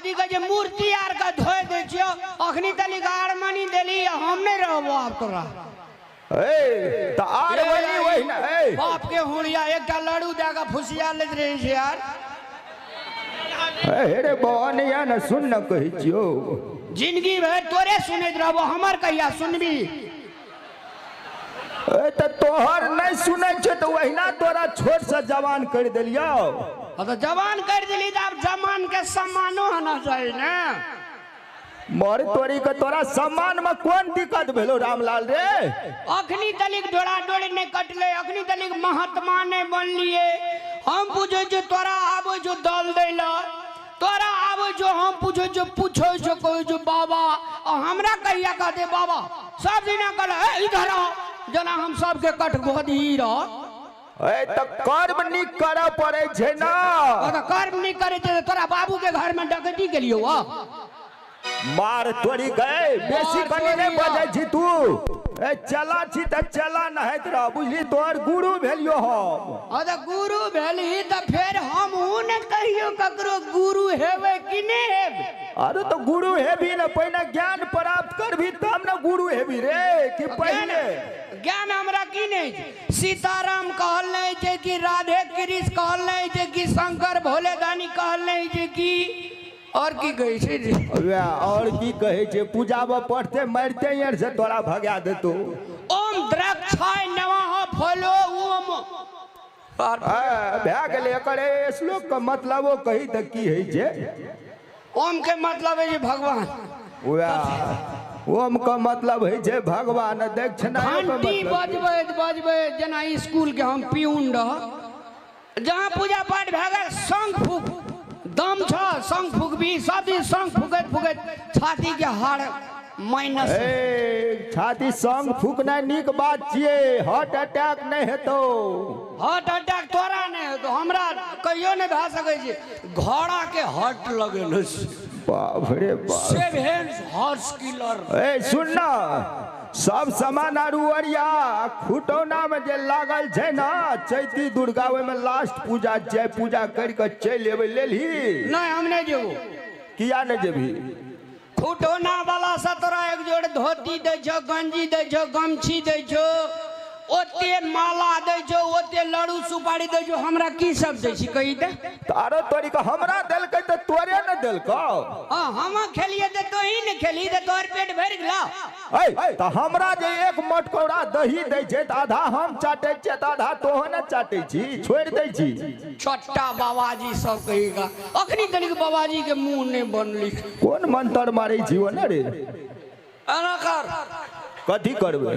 कथी कहै छै मूर्ति आर के धोइ दै छियौ। अखनी तलिक आरमनी देली, हम नहि रहबो आब तोरा। ए तऽ आर बनी वही ने ए। बाप के हुड़िया एकटा लड्डू दए कऽ फुसिया लैत रहै छै यार। ए हे रे बौआ या ने सुन न कहै छियौ। जिंदगी भरि तोरे सुनैत रहबो, हमर कहिया सुनबी? ए तऽ तोहर नहि सुनै छै तऽ ओहिना तोरा छोट से जवान करि देलियौ। हाँ तऽ जवान करि देली तऽ आब जवान के सम्मानो होना चाही ने। मर तोरी के तोरा सम्मान में कोन दिक्कत भेलो रामलाल रे? अखनी तलिक डोरा डोरी नहीं कटले, अखनी तलिक महात्मा नहीं बनलिए। हम पूछे जो तोरा आबे जो दल दैला, तोरा आबे जो हम पूछे जो पूछे जो कहै जो बाबा, आ हमरा कहिया कहते बाबा? सब दिना कहले ए इधर आओ, जना हम सबके कठघोदी रह। ए तऽ कर्म नीक करऽ पड़ै छै ना। तऽ कर्म नीक करै छै तऽ तोरा बाबू के घर में डकैती केलियौ हँ? मार तोरी गए बेसी मार कनी नहि तोरी बजै छी तू। ए चला छी तऽ चला नहैत रह, बुझली? तोहर गुरु भेलियो हम। हँ तऽ गुरु भेलही तऽ फेर हमहूँ ने कहियो ककरो गुरु हेबै कि नहि हेबै? अरे तऽ गुरु हेबी ने, पहिने ज्ञान प्राप्त करबी तब ने गुरु हेबी रे, कि पहिले? ज्ञान हमरा की नहि छै? सीताराम कहल नहि छै कि राधे कृष्ण कहल नहि छै कि शंकर भोले दानी कहल नहि छै कि और की कहै छै जे? वएह और की कहै छै, पूजामे पढ़ते मारिते यार से तोरा भगा देतौ। ओम द्राक्षाय नमः फलो ओम और भए गेलै। एकर एहि श्लोक के मतलबो कही तऽ की होइ छै? ओम के मतलब है जे भगवान। वएह ओम के मतलब होइ छै भगवान। दक्षिणा घंटी बजबैत बजबैत जेना स्कूल के हम पियून रह, जहाँ पूजा पाठ भए गेल शंख फूक दम छ, शंख फूकबी सब दिन, शंख फूकैत फूकैत छाती के हाड़ माइनस। ए छाती संग फूकनाइ नीक बात छियै, हार्ट अटैक नहि हेतौ। हार्ट अटैक तोरा नहि हेतौ, हमरा कहियो नहि भए सकै छै। घोड़ा के हार्ट लगेने छै। बाप रे बाप। सेवन हॉर्स किलर। ए सुन ना, सब सामान आरू अरिया खुटौना में जे लागल छै ना चैती दुर्गा, ओहिमे लास्ट पूजा छै, पूजा करि कऽ चलि एबै, लेलही? नहि, हम नहि जेबो। किया नहि जेबही? खुटौना वाला से तोरा एक जोड़ धोती दै छौ, गंजी दै छौ, गमछी दै छौ, ओते माला दै छौ, ओते लड़ू सुपारी दै छौ, हमरा की सब दै छी कही दे? तऽ आरो तोरी के हमरा देलकै तऽ तोरे ने देलकौ। हाँ, हम खेलिए तऽ तोही ने खेली तऽ तोहर पेट भरि गेलौ। ऐ तऽ हमरा जे एक मटकौरा दही दै छै तऽ आधा हम चाटै छियै तऽ आधा तोहो ने चाटै छी, छोड़ि दै छी। छोटा बाबाजी सब कहिगा अखनी तनिक बाबाजी के मुंह नहि बनली। कोन मंतर मारै छी ओ ने रे? एना कर। कथी करबै?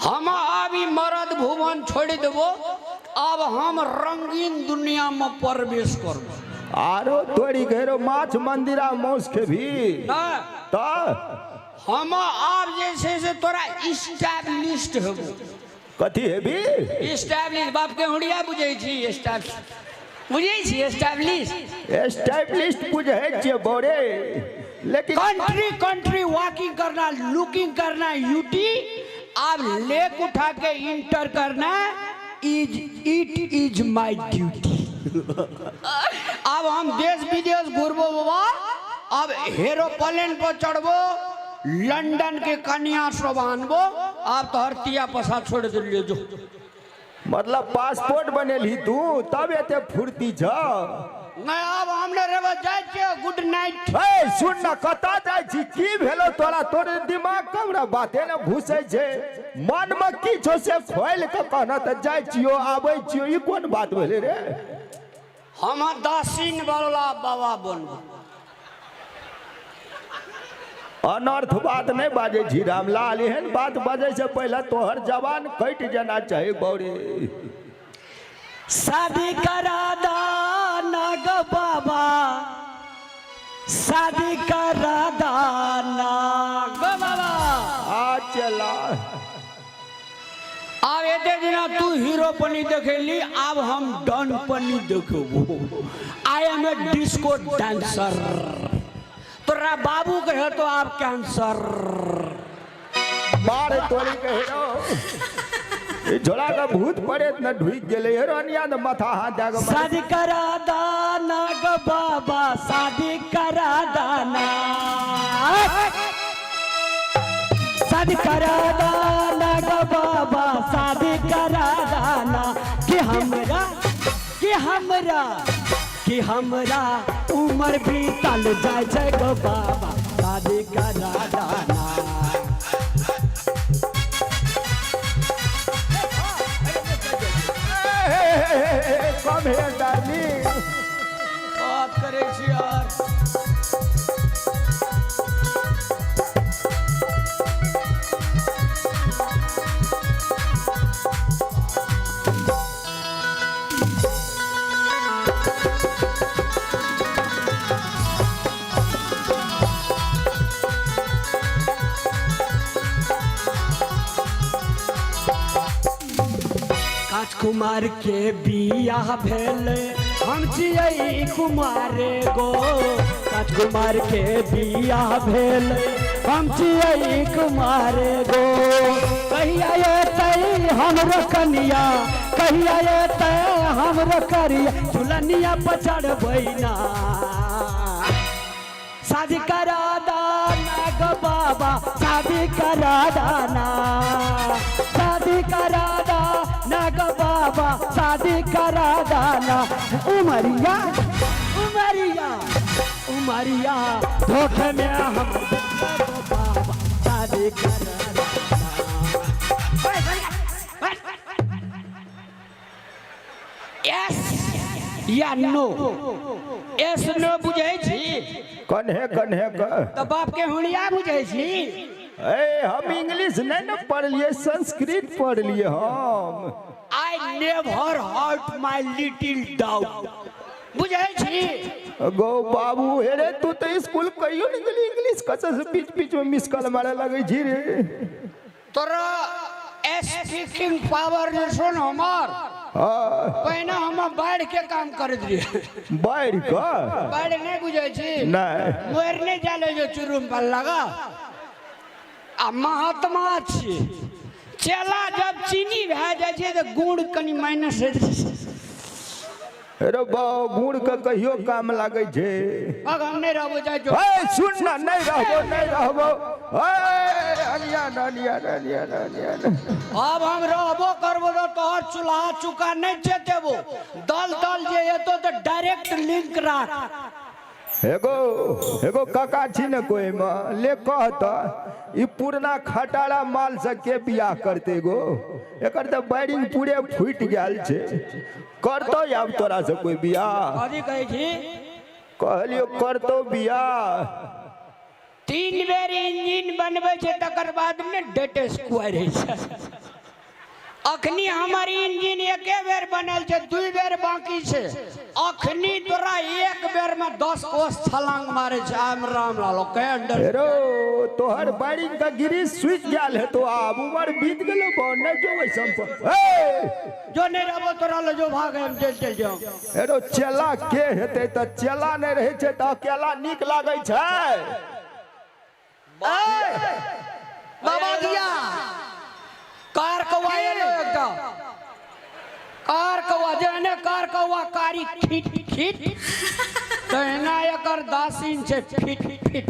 हम आब ई मरद भुवन छोड़ि देबो, आब हम रंगीन दुनिया में प्रवेश करबो। आरो तोरी घेरो माछ मंदिरा मौस खेबी? नहि। तऽ हम आब जे छै से तोरा स्टैब्लिश्ड हेबो। कथी हेबी? स्टैब्लिश। बाप के हुड़िया बुझै छी? स्टैब्लिश बुझै छी? स्टैब्लिश। एस्टैब्लिश बुझै छियै बौरे, लेकिन कंट्री कंट्री वॉकिंग करना, लुकिंग करना, यूटी आब लेक उठा के इंटर करना, is it is my duty. आब हम देश विदेश घुरबो बाबा, अब एरोप्लेन पर चढ़बो, लंदन के कन्या सब आनबो। आब तो हर तिया पसा छोड़ दिलियो जो। मतलब पासपोर्ट बनेलही तू तब एते फुर्ती छ? नहीं, आब हम नहीं रहबो, जाइ छियो, गुड नाइट। ए सुन ना, कतऽ जाइ छी? की भेलो तोरा? तोरे दिमाग कमरा बाते ने घुसै छै। मन में की छौ से खोलि के कहना। तऽ जाइ छियो आबै छियो, ई कोन बात भेलै रे? हम दासीन वाला बाबा बनबो। अनर्थ बात नहि बाजै छी रामलाल। एहन बात बाजै से पहिले तोहर जवान कटि जाना चाही बौरे। शादी करा दा ना गो बाबा, शादी करा दा ना गो बाबा। आ चला। आब एते दिना तू हीरो पनी देखेली, आब हम डॉन पनी देखेबो। I am a disco dancer. तोरा बाबू के है तो आब कैंसर। मार तोरी के हेरो। ई झोला के भूत पड़ेत न ढुकि गेलै हे रोनिया ने माथा हाथ दए के शादी करा दाना गो बाबा, शादी करा दाना, शादी करा दाना गो बाबा, शादी करा दाना। कि हमरा, कि हमरा, कि हमरा उम्र बीतल जाय छै गो बाबा, शादी करा दाना। कम हे डार्लिंग। बात करै छी यार। काच कुमार के बियाह भेल, हम छियै कुमारे गो। काच कुमार के बियाह भेल, हम छियै कुमारे गो। कहिया एतै हमरो कनिया, कहिया एतै हमरो करिया, झुलनिया पचड़बै ना। शादी करा दाना गो बाबा, शादी करा दाना, शादी करा दाना गो बाबा, शादी करा दाना। उमरिया उमरिया उमरिया धोखे में हम गो बाबा, शादी करा दाना। यस या नो? यस नो बुझै छी? कन्हे कन्हे क तऽ बाप के हुनिया बुझै छी? ए, हम इंग्लिश नहीं ने पढ़लिए, संस्कृत पढ़लिए हम। I never hurt my little dog. बुझै छी? गो बाबू, हे रे, तू तो स्कूल कहियो नहीं गेली, इंग्लिश कसम से बीच बीच में मिस कॉल मारे लगे छी रे। तोरा स्पीकिंग पावर जे छौ ने हमर, हाँ। पहिने हम बाढ़ि के काम करैत रहियै। बाढ़ि के? बाढ़ि नहि बुझै छी? नहीं। मोर नहि जाले जो चुरुम पर लगा। आ महात्मा छी चेला, जब चीनी भए जाइ छै तऽ गुड़ कनि माइनस होइ छै। रे बा, गुड़ के कहियो काम लागे छै। अग हम नहि रहबो, जाइ जो। ए सुन ना, नहीं रहबो, नहीं रहबो। ए अनिया अनिया अनिया अनिया। अब हम रहबो करबो तऽ तोहर चूल्हा चुका नहि चेतेबो। दल दल जे एतो तऽ डायरेक्ट लिंक राख। एगो एगो काका छी ने कोई में ले कह त ई पुरना खटारा माल से के बियाह करते गो? एकर तऽ बैरिंग पूरे फूटि गेल छै। करतो आब तोरा से कोई बियाह? कथी कहै छी? कहलियो करतो बियाह। 3 बेर इंजन बनबै छै तकर बाद ने डेट स्क्वायर होइ छै। अखनी हमर इंजन एके बेर बनल छै, 2 बेर बाकी छै। अखनी तोरा एक बेर में 10 कोस छलांग मारे छै। आम राम लालो के अंडर। हेरो तोहर बैरिंग का गिरी सुइच गेल है तो आब उमर बीत गेलो बा, नहीं जो वैसन पर। ए जो नहीं रहबो तोरा ले जो भाग हम चल चल जाओ। हेरो चेला के हेतै त चेला नहीं रहै छै त अकेला नीक लागै छै। बाबा दिया कार कौआ एलो एकटा कार कौआ, जेहने कार कौआ कारी खिट खिट तहिना एकर दासीन छै फिट फिट।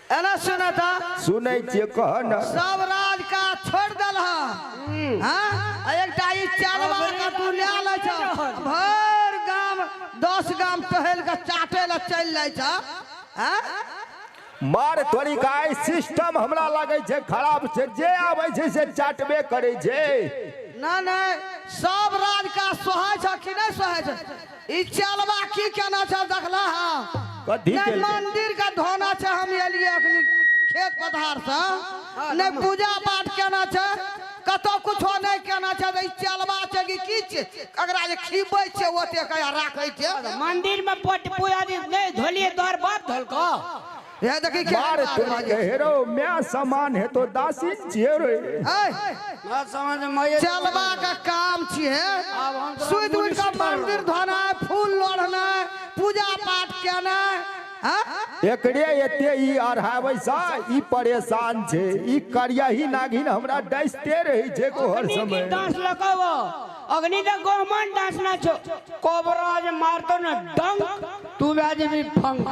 एना सुना था। सुनै छियै, कह न। सब राज का छोड़ दल हाँ, एकटा ई चलवा का तू ले लै छ, भर गाम 10 गाम टहल के चाटे ला चल जाइ छ। हाँ मार तोरी का सिस्टम हमरा लागै छै खराब छै, जे आबै छै से चाटबे करै छै। ना नहीं सब राज का सोहाय छ कि नहीं सोहाय छ? ई चलवा की केना छ देखला? हाँ कथी नहीं मंदिर का धोना छ, हम एलिए अखनी खेत पथार से, नहीं पूजा पाठ केना छ, कतौ कुछो नहीं केना छ। ई चलवा छै कि की छै अगरा जे खीबै छै ओते कया राखै छै। मंदिर में पट पूजा दी नहीं धोलिए तोहर बाप धोलको। का ये देखी के मार तोरी के हेरो म्या समान है तो दासी छियै रे। ए ना समझ में चलबा का काम छिए। आब हम तोरा सुति उठि कऽ मुनिस्टर मंदिर धोनाइ, फूल लोढ़नाइ, पूजा पाठ केनाइ। हाँ? एकरे एते ई अढ़ाबै सा ई परेशान छै, ई करियाही नागिन हमरा डसते रहै छै गो हर अग्नि की समय। डांस लगाव, अग्नि त गहमन डांस ना छो, कोबरा जे मारतो ना डंक तू भए जेबी फंक।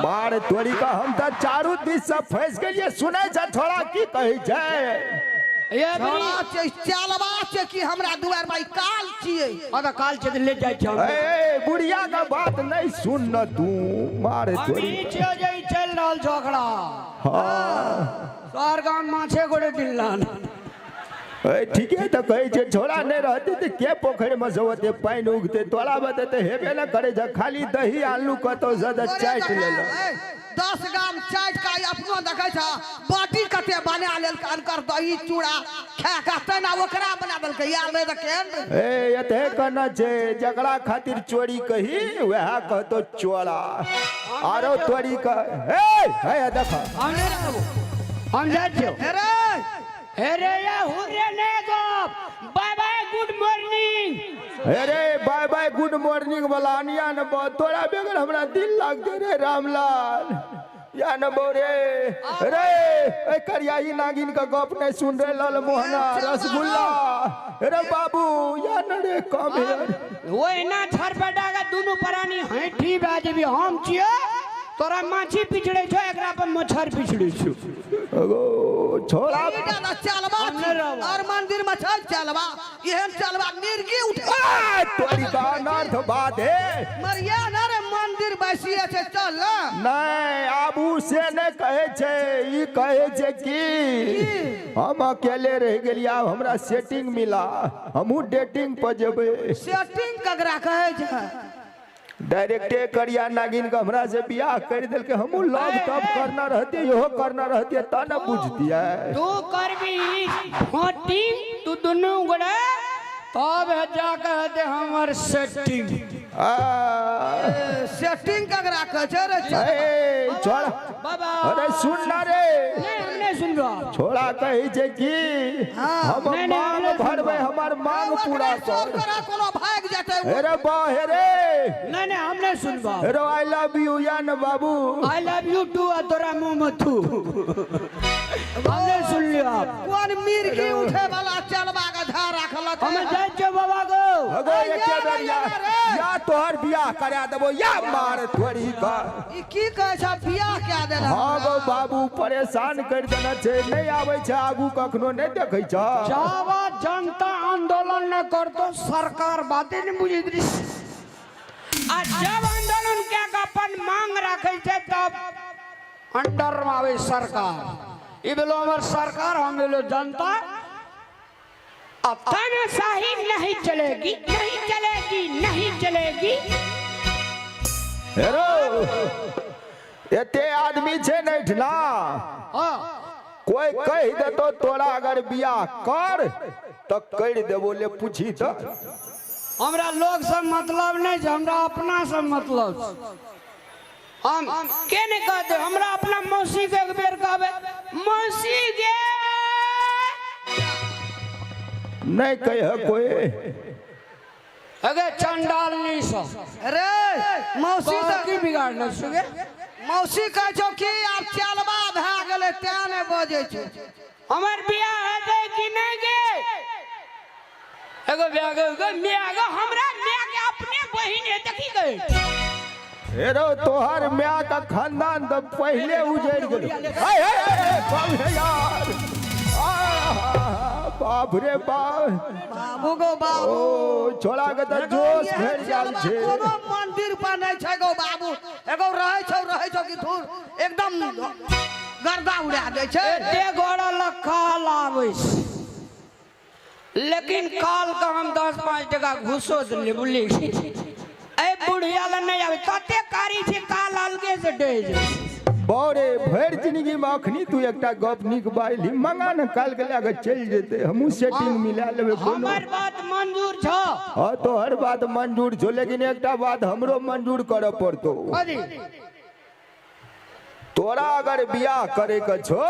मार तोरी का हम त चारू दिस से फंस गेलियै। सुनै छ थोड़ा की कहै छै? ये छोड़ा छै, चलबा छै कि हमरा दुआर पर ई काल छियै। अ त काल छै त ले जाइ छै। ए ए, बुढ़िया के बात नहीं सुन न तू, मार हम तोरी। ई छियो जे ई चलि रहल छौ ओकरा। हाँ शहर गाम माछे गोड़े दिल्लान। ए ठीके त कहै छै, छोड़ा नहीं रहते त के पोखरि में से ओते पानि उगते? तोरा बते त हेबे न करे छै, खाली दही आलू कतौ से त चाटि लेलक। 10 गाम चाटि कऽ अपनो देखै छ बाटी कते बना लेलकै, अनकर दही चूड़ा खा कऽ तेना ओकरा बना देलकै। यार नहि तऽ केहन। ए एते कहना छै, जकरा खातिर चोरी कही वएह कहतो चोरा। आरो तोरी कह ए हे देख। हम नहि रहबो, हम जाइ छियौ। रे हे रे या हुर्रे नहीं गप, बाय बाय गुड मॉर्निंग। अरे बाय बाय गुड मॉर्निंग वाला अनिया न बो, तोरा बगैर हमरा दिल लागते रे रामलाल या न बो रे। रे ए करियाही नागिन का गप नहीं सुन रे लाल मोहना रसगुल्ला रे बाबू या न रे कम here. ओहिना छरपटा के दुनू प्राणी हैठी भए जेबी। हम छियै तोरा माछी पिछड़े छौ, एकरा पर मच्छर पिछड़े छौ। अगो छोड़ा ईटा तऽ चलबा हम नहि रहबो। और मंदिर में छै चलबा, एहन चलबा मिर्गी उठे। आ, तोरी का अनर्थ बात है। मरिया ना रे मंदिर बैसिए छै चल ना। नहीं आबू से नहीं कहै छै, ई कहै छै कि हम अकेले रहि गेलियै, आब हमरा सेटिंग मिला, हमहूँ डेटिंग पर जेबै। सेटिंग ककरा कहै छै? डायरेक्टे करिया नागिन के हमरा से बियाह कर देलकै, हमहूँ लव तब करना रहते इहो करना रहते त न बुझतियै। तू करबी फोटिंग तू दुनू गोड़े तब जाके हेतै हमर सेटिंग। आ, सेटिंग ककरा कहै छै रे? ए, छोड़ा बाबा अरे सुन ना रे। नहीं हम नहीं सुनबो। छोड़ा कहै छै कि हम नहीं, नहीं, मांग हम नहीं भरबै, सुनबो। हमर मांग पूरा चोर कर। करा कोनो भागि जेतै। हेरे बा हेरे। नहीं नहीं हम नहीं सुनबो। हेरो I love you या न बाबू। I love you to आ तोरा मुंह में थू। हम नहीं सुन लियो आप। कोन मिर्गी उठे वाला चलबा के धार राखलक। हम जाइ छियौ बाबा गो। अगो एके बेर या, या तोहर बियाह करा देबो या मार थोड़ी का। ई की कहै छै बियाह कए देलक? हाँ गो बाबू परेशान कर देने छै, नहीं आबै छै आगू कखनो नहीं देखै छ। जावा जनता आंदोलन न करतो सरकार बाते नहीं बुझैत रही। आ जब आंदोलन कए के अपन मांग राखै छै तब अंडर में आबै सरकार। ई भेलो हमर सरकार, हम भेलो जनता। अब तानाशाही नहीं चलेगी, नहीं चलेगी, नहीं चलेगी। हेरो एते आदमी छै ने एहिठिना, हाँ कोई कहि देतो तोरा अगर बियाह कर तऽ करि देबो, ले पूछी तऽ। हमरा लोग सब मतलब नहीं छै, हमरा अपना सब मतलब छै। हम के नहीं कहते, हमरा अपना मौसी के एक बेर कहबै मौसी गे। नहीं कह कोई। अगे चंडालनी सब रे मौसी तोहर तऽ की बिगाड़ने सुगे? मौसी कहै छौ कि आब चलबा भए गेलै तें नहि बजै छै। हमर बियाह हेतै कि नहीं गे? एगो बियाह गे गे मियाँ गे, हमरा मियाँ के अपने बहिन है देखी गए। हेरो तोहर माय का खानदान तऽ पहिले उजड़ गेल। हे हे हे, कम है यार। आहा, बाप रे बाप। बाबू गो बाबू। ओ छोड़ा के तऽ जोश भरि गेल छै। कोनो मंदिर पर नहि छै गो बाबू, एगो रहै छौ कि धूर एकदम गर्दा उड़ा दै छै। एते गोड़ा लखाल आबै छै, लेकिन काल के हम 10-5 टका घूसो देलियै बुझलियै। ए बुढ़िया लग नहीं आबै, तते कारी छै काल अलगे से डहि जाइ छै। बौरे भरि जिंदगी में अखनी तू एकटा गप नीक बाजली, मंगा ने काल के लए के चलि जेतै, हमहूँ सेटिंग मिला लेबै कोनो। हमर बात मंजूर छौ? हाँ, तोहर बात मंजूर छौ, लेकिन एकटा बात हमरो मंजूर करऽ पड़तौ। कथी? तोरा अगर बियाह करे के छौ,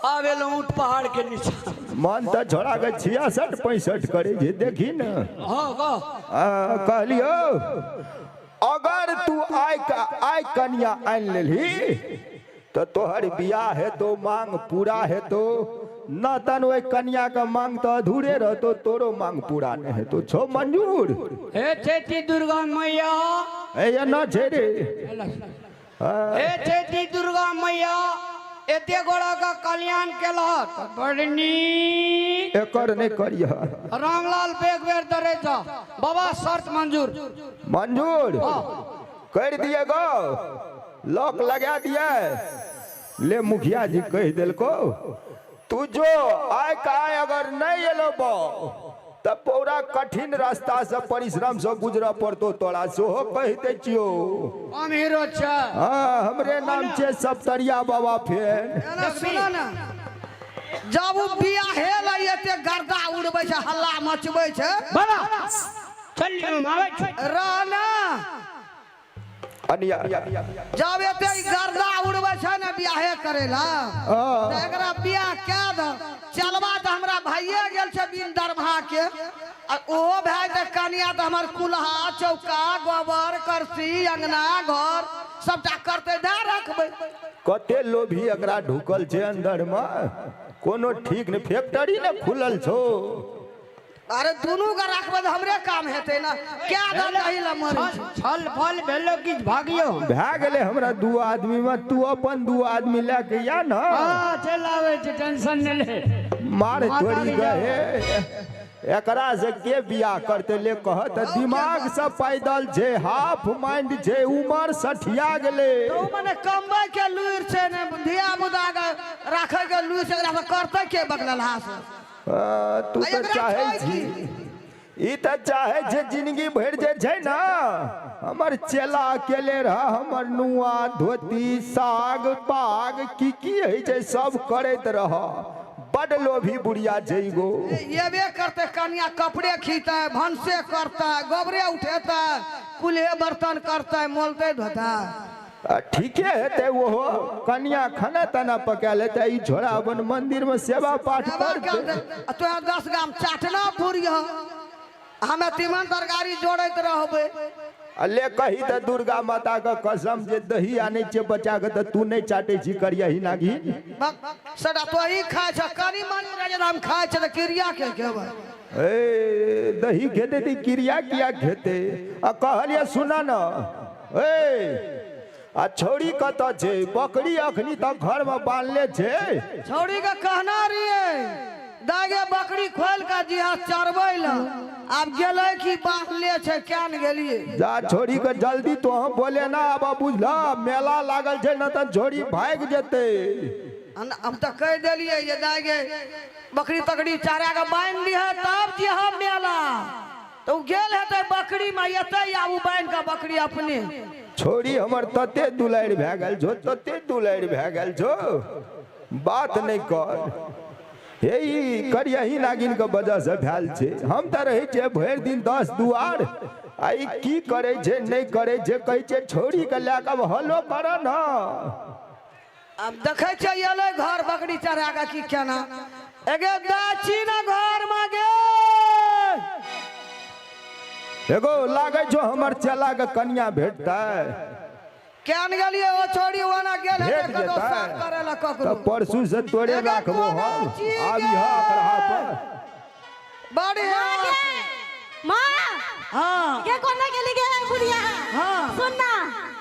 आब एलहुँ ऊँट पहाड़ के नीचा। मन तऽ छोड़ा के 66 65 करे छै, देखी ने। हाँ कह। कहलियौ अगर तू आइ आइ कनिया आनि लेलही तऽ तोहर बियाह हेतौ, मांग पूरा हेतौ न, तन ओहि कनिया के मांग तऽ अधूरे रहतौ, तोरो मांग पूरा नहि हेतौ। छौ मंजूर? हे चैती दुर्गा मैया। ए एना छै रे। हे चैती दुर्गा मैया, एते गोड़ा का कल्याण केलह तऽ बड़ नीक। एकर नहि करिह। रामलाल पे एक बेर दरे जा बाबा, शर्त मंजूर। मंजूर कर दिए गो, लॉक लगा दिए। ले मुखिया जी कहि देलको, तू जो आय का आय अगर नहीं एलो बो तऽ पूरा कठिन रास्ता से परिश्रम से गुजरऽ पड़तो तोरा, सेहो कहि दै छियौ। हम हीरो छै। हाँ, हमरे नाम छै सप्तरिया बाबा। फेर एना सुनो ने, जब ओ बियाहे लै एते गर्दा उड़बै छै, हल्ला मचबै छै। बाबा चल, हम आबै छी। रह ना। अनिया। जब एते ई गर्दा उड़बै छै ने बियाहे करे ला, तऽ एकरा बियाह कए दह। चलबा तऽ हमरा भाइये गेल छै बिन दरमाहा के, आ ओहो भए जेतै कनिया तऽ हमर कुल्हा चौका गोबर करसी अंगना घर सबटा करतै, दए रखबै। कते लोभी एकरा ढुकल छै अंदर में, कोनो ठीक नहि, फैक्ट्री ने खुलल छौ। अरे दुनू के रखबै तऽ हमरे काम हेतै ने, कए दह दही लए मरै छै। छल फल भेलो कि भागियो? भए गेलै हमरा दू आदमी में, तू अपन दू आदमी लए के या न। हाँ चल आबै छै, टेंशन नहि ले। मार तोरी गहे, एकरा से के बियाह करते ले कह तऽ दिमाग से पैदल छै, हाफ माइंड छै, उमर सठिया गेलै। तऽ ओ मने कमबै के लुरि छै ने धिया पुता के राखै के लुरि छै, एकरा से करतै के बकललहा से? तू आ तऽ एकरा चाहै छै छी की? ई तऽ चाहै छै जिंदगी भरि जे छै ने हमर चेला अकेले रह, हमर नुआ धोती साग पाग की की होइ छै सब करैत रह। बड लोभी बुढ़िया छै गो। एबे करतै कनिया, कपड़े खीतै, भनसे करतै, गोबरे उठेतै, कुल्हे बर्तन करतै, मोलतै धोतै। आ ठीके हेतै, ओहो कनिया खाना ताना पका लेतै, ई छोड़ा अपन मंदिर में सेवा पाठ सेवा करतै। करतै। आ तोरा 10 गाम चाटना पुरियह, हमे तीमन तरकारी जोड़ैत रहबै। आ ले कही तऽ दुर्गा माता के कसम जे दही आनै छियै बचा के तऽ तू नहि चाटै छी करियही नागिन। सटा तोही खाइ छ, कनी मनी रहै छै तऽ हम खाइ छै तऽ क्रिया के खेबै? ए दही खेतै तऽ क्रिया किया खेतै? आ कहलियै सुन न, ए आ छौड़ी कतऽ छै? बकरी अखनी तक घर में बान्हले छै। छौड़ी के कहना रहियै दागे बकरी खोल के जिहा चरबै ल, आब गेलै कि बान्हले छै, क्या ने गेलियै। जा छोड़ी के जल्दी तो हम बोले ना आब, बुझला मेला लागल छै न तऽ छोड़ी भागि जेतै। हम तऽ कहि देलियै जे दागे बकरी तकरी चरा के बान्हि दिहे तब जिहा मेला, तऽ ओ गेल हेतै बकरी में, एतै आब ओ बान्हि के बकरी अपने। छोड़ी हमर तते दुलारि भए गेल छौ, तते दुलारि भए गेल छौ, बात नहि कर। हे ई करियही नागिन के वजह से भेल छै। हम तऽ रहै छियै भरि दिन 10 दुआर, आ ई की करै छै नहि करै छै, कहै छै छोड़ी के लए कऽ हलो कर न। आब देखै छियै एलै घर बकरी चढ़ा के की केना, एगे गाछी न घर में गे। एगो लागै छौ हमर चेला के कनिया भेटतै? केन गेलियै ओ छोड़ी ओना गेल हेतै भेट कतौ जेतै। साफ करे लए ककरो। तऽ परसू से तोरे एगे राखबो कोना हम, छी आबिह अकरा पर। बढ़िया। माँ। हाँ। के कोना गेली गे बुढ़िया? हाँ। सुन ना।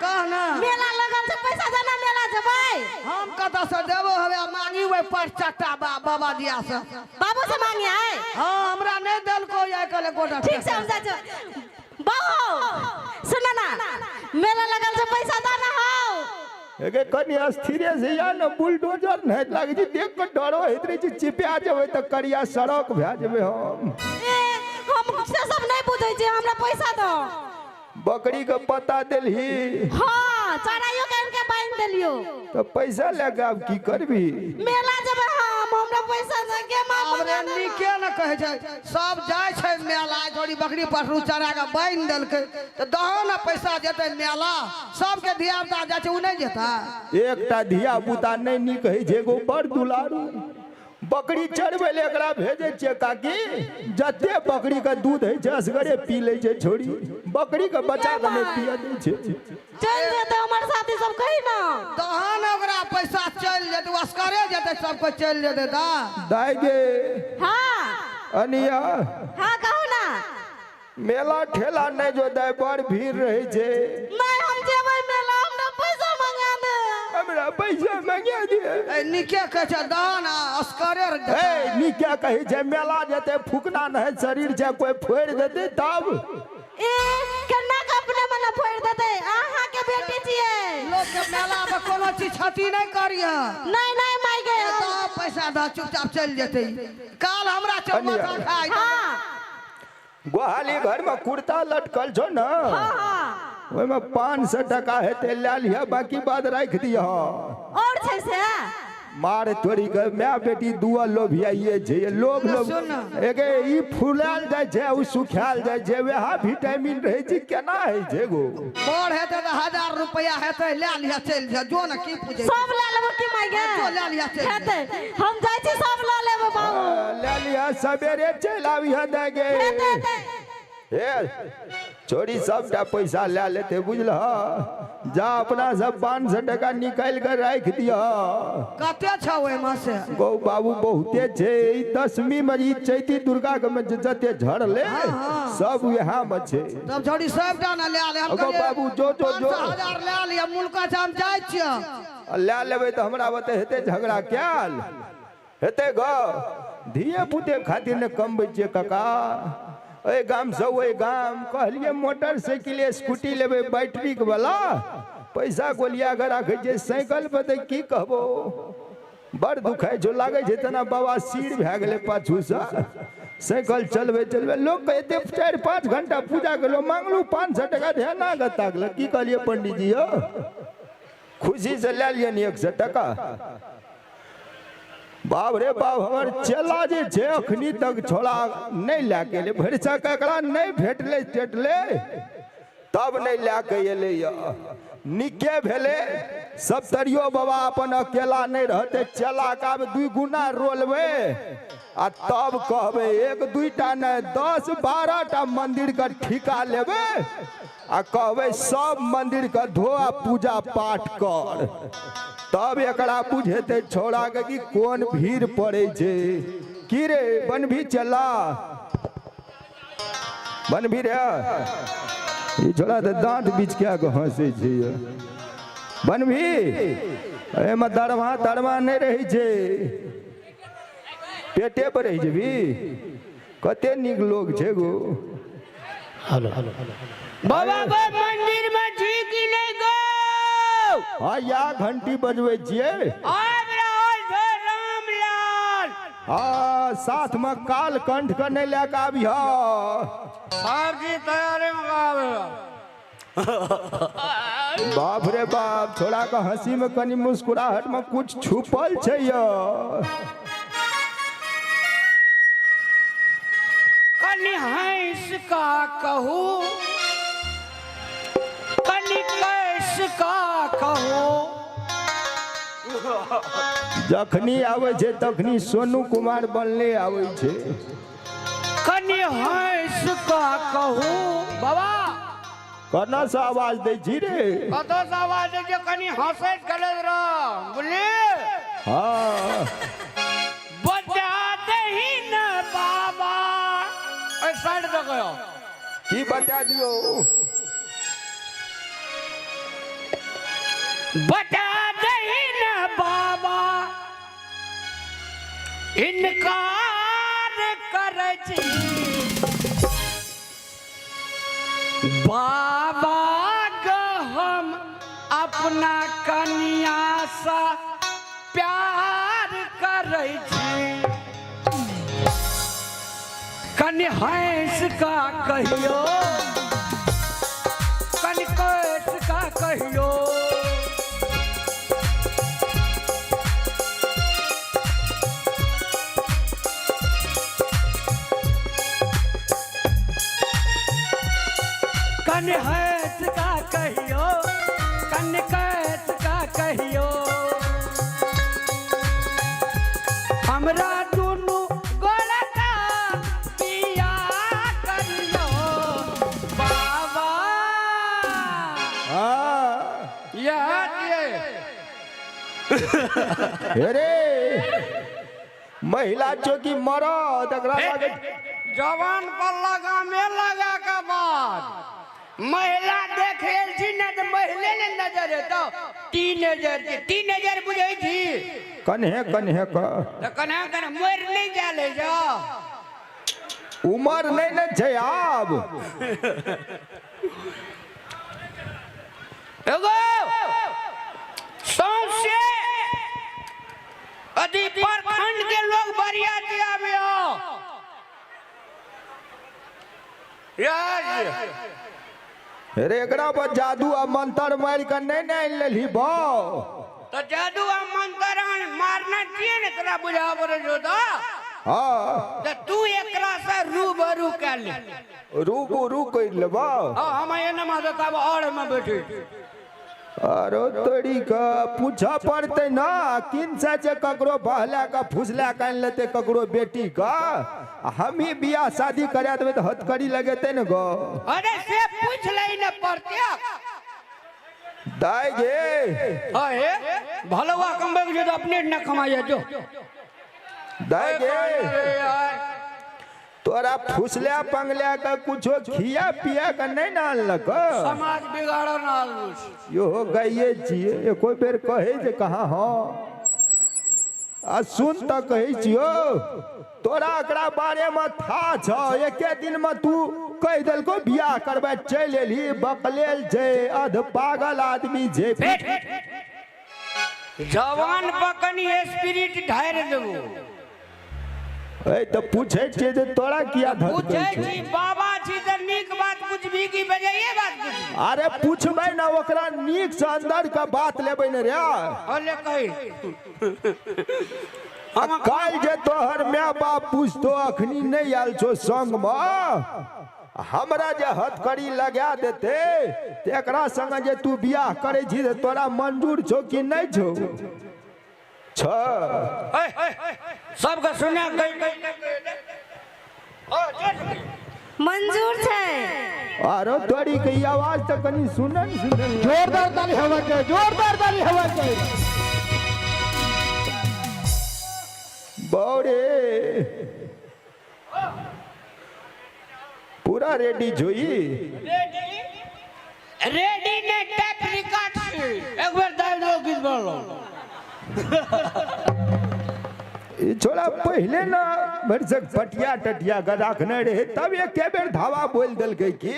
कह ना। मेला लगल छै, पैसा देना, मेला जेबै। हम कतऽ से देबो? हवे मांगी ओहि पर चट्टा बाबा दिया से। बाबू से मांगी आय? हाँ, हमरा नहीं देलको आइ काल्हि एकोटा। ठीक से हम जाइ छियौ। बाबू सुन ना, मेला लगल छै, पैसा देना हौ। एगे कनि स्थिरे से या न, बुलडोजर नहीं लागै छै, देख के डरो होइत रहै छै, चिपा जेबै तऽ करिया सड़क भए जेबै हम। ए हम से सब नहीं बुझै छियै, हमरा पैसा दो। बकरी के पता देलही? हाँ, चराइयो के आनि के बांधि देलियो। तऽ पैसा लए कऽ आब की करबी? मेला जेबै हम, हमरा पैसा दे के माँ। आब रे मंगा दे ना। नीके ने कहै छै, सब जाइ छै मेला, जोड़ी बकरी पठरू चरा कऽ बान्हि देलकै तऽ दहो ने पैसा जेतै मेला। सबके धिया पुता जाइ छै, ओ नहि जेतै? एकटा धिया पुता नहि नीक होइ छै एगो, बड़ दुलारू। बकरी चरबै लए एकरा भेजै छियै काकी, जते बकरी के दूध होइ छै असगरे पी लै छै छोड़ी, बकरी के बच्चा के नहि पियऽ दै छै। चलि जेतै हमर साथी सब, कही ना। तहन ओकरा पैसा चलि जेतै, ओ असगरे जेतै, सबके चलि जेतै तऽ। दाइ गे। हाँ। अनिया। हाँ, कहू ना। मेला ठेला नहि जो दाइ, बड़ भीड़ रहै छै। नहीं, हम जेबै मेला, हमरा पैसा मंगा दे। हमरा पैसा मंगा दे। ए, नीके कहै छै, दहन असगरे जेतै। ए, नीके कहै छै, मेला जेतै फुकना नहि शरीर छै, कोइ फोड़ि देतै तब? ए, केना के अपने मने फोड़ि देतै? अहाँ के बेटी छियै। लोकके मेलामे कोनो चीज क्षति नहि करिह। नहीं नहीं माय गे। ए, दह पैसा दह, चुपचाप चलि जेतै। काल हमरा चौमाथा खाइ। हाँ। गोहाली घर में कुर्ता लटकल छौ ने? हाँ हाँ। ओहिमे 500 टका हेतै, लए लिह, बाकी बाद राखि दिह। और छै से? मार तोरी के, माय बेटी दुआ लोभियाइए छै, लोभ लोभ। सुन। एगे ई फुलायल जाइ छै, ओ सुखायल जाइ छै, वएह विटामिन रहै छै, केना होइ छै गो? बड़ हेतै तऽ 1000 रुपैआ हेतै, लए लिह, चलि जा, जो ने, की पूछै? सब लए लेबो की माय गे? जो, लए लिह, चलि जा। हेतै, हम जाइ छी, सब लऽ लेबै बाबू। लए लिह, सवेरे चलि आबिह दे गे। हेतै हेतै। हे छोरी, सबटा पैसा लए लेतै, बुझलह? जा, अपना सब 500 टका निकालि कऽ राखि दिह। कते छौ ओहिमे से? गौ बाबू, बहुते छै। ई दशमी मे, ई चैती दुर्गा के मे जे जते झड़ले सब वएह मे छै। तब छोड़ी सबटा ने लए ले। हम अगो कहलियै, बाबू, जो, जो, जो। 500 1000 लए लिअ, मुल्का छै, हम जाइ छियै। आ लए लेबै तऽ हमरा बते हेतै झगड़ा कयल हेतै गौ? धिये पुते खातिर ने कमबै छियै काका। एहि गामसँ ओहि गाम कहलियै मोटरसाइकिल स्कूटी लेबै बैटरीक वाला, पैसा गोलिया कऽ राखै छियै। साइकिल पर तऽ की कहबो, बड़ दुखाइ छौ, लागै छै तेना बाबा सीर भए गेलै पाछूसँ साइकिल चलबै चलबै। लोक एते 4-5 घंटा पूजा केलहुँ, मांगलहुँ 500 टका, ध्यान कऽ ताकलक। की कहलियै पंडीजी यौ? खुशीसँ लए लियनि 100 टका। बाप रे बाप, हमर चेला जे छै अखनी तक छोड़ा नहि लए के एलै। भरिसक एकरा नहि भेटलै टेटलै तब नहि लए के एलै। नीके भेलै, सप्तरियो बाबा अपन अकेला नहि रहतै। चेला के आब 2 गुना रोलबै आ तब कहबै 1 2टा नहि, 10-12 टा मंदिर के ठीका लेबै आ कहबै सब मंदिर के धो आ पूजा पाठ कर, तब एकरा बुझेतै छौड़ा के कि कोन भीड़ पड़ै छै। की रे बनभी चला, बनभी रे, ई छोड़ा तऽ दाँत बिचका के हंसै छै। बनभी, एहिमे दरमा तरमा नहि रहै छै, पेटे पर रहै जेबी। कते नीक लोग छै गो। हेलो। बाबा गो, मंदिर में छी कि नहीं गो? हाँ, या घंटी बजबै छियै। आबि रहल छै रामलाल। हाँ, साथ में काल कंठ के नहि लए कऽ आबिह। सब चीज तैयारी में आबे। बाप रे बाप, छोड़ा के हंसी में कनी मुस्कुराहट में कुछ छुपल छै यौ। कनि हंस का कहू, कनि कैस का कहू। जखनी आबै छै तखनी सोनू कुमार बनले आबै छै। कनि हंस का कहू बाबा। केना से आवाज दै छी रे? कतऽ से आवाज दै छै? कनि हंसैत खेलैत रह, बुझलियै? हाँ। बजा दही न बाबा, एहि साइड दऽ कऽ। की बता दियौ? बता दही न बाबा, इनकार करै छी बाबा ग, हम अपना कनिया सँ प्यार करै छी। कनि हंस का कहियो। कहियो। कन हैत का कहियो, कन कैत का कहियो, हमरा दुनू गोलका बियाह करियो बाबा। हाँ। यह छियै। हे रे, महिला चौकी मरद एकरा लागे। जवान पर लगामे लगा के बाद महिला देखे छी ने तऽ महिले ने नजर एतौ। टीनेजर के टीनेजर बुझै छी? कन्हे कन्हे क। तऽ कन्हा कन्हा मरि नहि गेल है जा। उमर नहि ने छै आब। एगो सौंसे अथी प्रखंड के लोग बरियाती आबे हो। यह छियै। रे, एकरा पर जादू आ मंत्र मारि के नहि ने आनि लेलही बौ? तऽ जादू आ मंत्र मारना छियै ने, तोरा बुझा पड़ै छौ तऽ। हाँ। तऽ तू एकरा से रूबरू कए ले। रूबरू करि लेबौ। हाँ, हम एना में तब और में बैठे छी। अरे तोरी के, पूछऽ पड़तै ना किन से जे ककरो बहला के फुसला के आनि लेतै ककरो बेटी के, आ हमही बियाह शादी करा देबै तऽ हथकड़ी लगेतै ने गो। अरे, से पूछ ले ने प्रत्यक्ष। दाइ गे। हाँ, हे भलवा कमबै के छै तऽ अपने न कमाइए जो। दाइ गे, तोरा फुसला पंगला के कुछो खिया पिया के नहि ने आनलक? समाज बिगाड़न आदमी छै। इहो गाइए छियै, एको बेर कहै जे कहाँ। हँ, आ सुन तऽ कहै छियौ, तोरा एकरा बारेमे था छौ? एके दिनमे तू कहि देलको बियाह करबै, चलि एलही। बकलेल छै, अध पागल आदमी छै। जवान पर कनी स्पिरिट ढारि देबो। ए, तऽ पूछै छियै जे तोरा किया धधकै पूछै छौ? छी, बाबा छी तऽ नीक बात पूछबी कि बजाइए बात पूछबी? अरे, पूछबै ने ओकरा, नीक से अंदर के बात लेबै ने रे। अले कही। आ काल्हि जे तोहर माय बाप पूछतो, अखनी नहि आयल छौ संगमे, हमरा जे हथकड़ी लगा देते तऽ एकरा संगे जे तू बियाह करै छी तऽ तोरा मंजूर छौ कि नहि छौ? छ। सबके सुना कही। मंजूर छै। आरो तोरी के, ई आवाज तऽ कनि सुनन सुनन। जोरदार ताली हवा चाहिए, जोरदार ताली हवा चाहिए। बौरे, पूरा रेडी जोई? रेडी ने, टेप रिकॉर्ड से एक बार दाबि दो, गीत बोलो। ई छोड़ा पहिले ना भरिसक पटिया टटिया के राखने रहे, तब एके बेर धावा बोल देलकै कि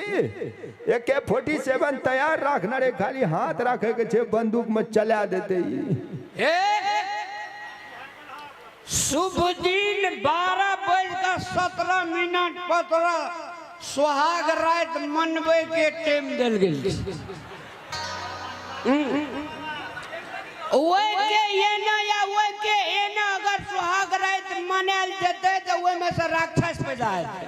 AK-47 तैयार राखने रहे, खाली हाथ राखे के छै बंदूक में, चला देते ई। ए, शुभ दिन 12:17 पत्र सुहाग रात मनबै के टाइम देल गेल छै। ओहि के एना या ओहि के एना अगर सुहाग रात मनायल जेतै तऽ ओहिमे से राक्षस पैदा हेतै।